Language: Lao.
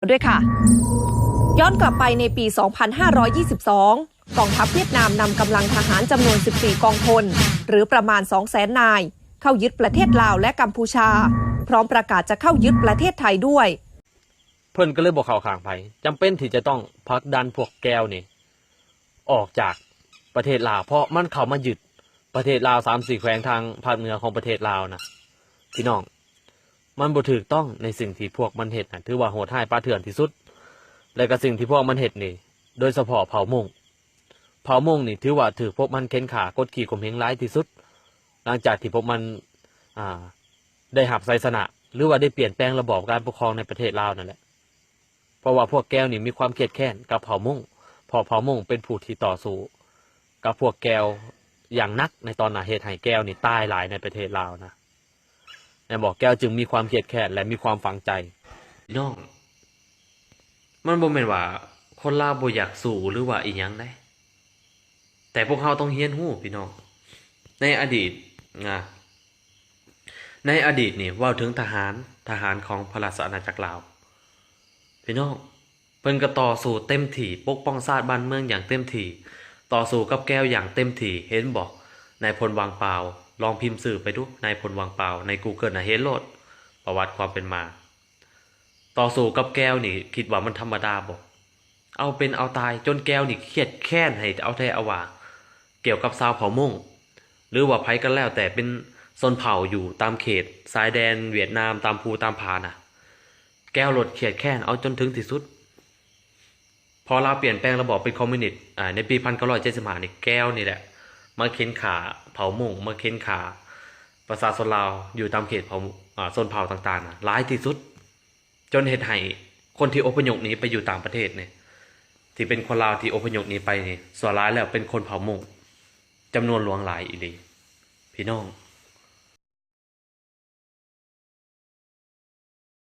ດ້ວຍຄ່ະ. ຍ້ອນກັບໄປໃນປີສອງພັນຫ້າຮ້ອຍຊາວສອງ ກອງທັບຫວຽດນາມນຳກຳລັງທະຫານຈຳນວນສິບສີ່ກອງພົນ ຫຼື ປະມານສອງແສນນາຍ ເຂົ້າຍຶດປະເທດລາວ ແລະ ກຳພູຊາ, ພ້ອມປະກາດຈະເຂົ້າຍຶດປະເທດໄທດ້ວຍ. ເພິ່ນກໍເລີຍບໍ່ເຂົ້າຂ້າງໃຜ, ຈຳເປັນທີ່ຈະຕ້ອງຜັກດັນພວກແກວນີ້ອອກຈາກປະເທດລາວ, ເພາະມັນເຂົ້າມາຍຶດປະເທດລາວສາມສີ່ແຂວງທາງພາກເໜືອຂອງປະເທດລາວນະ. ພີ່ນ້ອງ, ມັນບໍ່ຖືກຕ້ອງໃນສິ່ງທີ່ພວກມັນເຮັດນະ, ຖືວ່າໂຫດຮ້າຍປ່າເຖື່ອນທີ່ສຸດ. ແລະກໍສິ່ງທີ່ພວກມັນເຮັດນີ້, ໂດຍສະເພາະເຜົ່າມົ້ງ, ເຜົ່າມົ້ງນີ້ຖືວ່າຖືກພວກມັນເຂັ່ນຂ້າກົດຂີ່ຂົ່ມເຫງຫຼາຍທີ່ສຸດ, ຫຼັງຈາກທີ່ພວກມັນ ອ່າ ໄດ້ຮັບໄຊຊະນະ ຫຼືວ່າໄດ້ປ່ຽນແປງລະບອບການປົກຄອງໃນປະເທດລາວນັ້ນແຫຼະ. ເພາະວ່າພວກແກວນີ້ມີຄວາມຄຽດແຄ້ນກັບເຜົ່າມົ້ງ, ເພາະເຜົ່າມົ້ງເປັນຜູ້ທີ່ຕໍ່ສູ້ກັບພວກແກວຢ່າງໜັກໃນຕອນນັ້ນ, ເຮັດໃຫ້ແກວນີ້ຕາຍຫຼາຍໃນປະເທດລາວນະ. ແມ່ນບໍ່? ແກວຈຶ່ງມີຄວາມຄຽດແຄ້ນ ແລະ ມີຄວາມຝັງໃຈ. ພີ່ນ້ອງ, ມັນບໍ່ແມ່ນວ່າຄົນລາວບໍ່ຢາກສູ້ ຫຼືວ່າອີ່ຫຍັງໃດ, ແຕ່ພວກເຮົາຕ້ອງຮຽນຮູ້ ພີ່ນ້ອງ. ໃນອະດີດນະ, ໃນອະດີດນີ້ເວົ້າເຖິງທະຫານ, ທະຫານຂອງພະລາຊະອານາຈັກລາວ, ພີ່ນ້ອງ, ເພິ່ນກໍຕໍ່ສູ້ເຕັມທີ່, ປົກປ້ອງຊາດບ້ານເມືອງຢ່າງເຕັມທີ່, ຕໍ່ສູ້ກັບແກວຢ່າງເຕັມທີ່. ເຫັນບໍ່? ນາຍພົນວັງປາວ, ລອງພິມຊື່ໄປດູ, ນາຍພົນວັງປາວ, ໃນກູເກີນນະເຫັນໂລດ ປະຫວັດຄວາມເປັນມາ. ຕໍ່ສູ້ກັບແກວນີ້ຄິດວ່າມັນທຳມະດາບໍ່? ເອົາເປັນເອົາຕາຍ, ຈົນແກວນີ້ຄຽດແຄ້ນໃຫ້ເອົາແທ້ເອົາວ່າ ກ່ຽວກັບຊາວເຜົ່າມົ້ງ ຫຼືວ່າໃຜກໍແລ້ວແຕ່ເປັນຊົນເຜົ່າຢູ່ຕາມເຂດຊາຍແດນຫວຽດນາມ, ຕາມພູຕາມຜານະ. ແກວໂລດຄຽດແຄ້ນເອົາຈົນເຖິງທີ່ສຸດ. ພໍລາວປ່ຽນແປງລະບອບເປັນຄອມມິວນິດ, ອາ, ໃນປີພັນເກົ້າຮ້ອຍເຈັດສິບຫ້ານີ້, ແກວນີ້ແຫຼະມາເຂັ່ນຂ້າເຜົ່າມົ້ງ, ມາເຂັ່ນຂ້າປະຊາຊົນລາວຢູ່ຕາມເຂດເຜົ່າ, ອາ, ຊົນເຜົ່າຕ່າງໆນະ ຫຼາຍທີ່ສຸດ, ຈົນເຮັດໃຫ້ຄົນທີ່ອົບພະຍົບໜີໄປຢູ່ຕ່າງປະເທດນີ້, ທີ່ເປັນຄົນລາວທີ່ອົບພະຍົບໜີໄປນີ້, ສ່ວນຫຼາຍແລ້ວເປັນຄົນເຜົ່າມົ້ງ ຈຳນວນຫຼວງຫຼາຍອີ່ຫຼີ. ພີ່ນ້ອງ,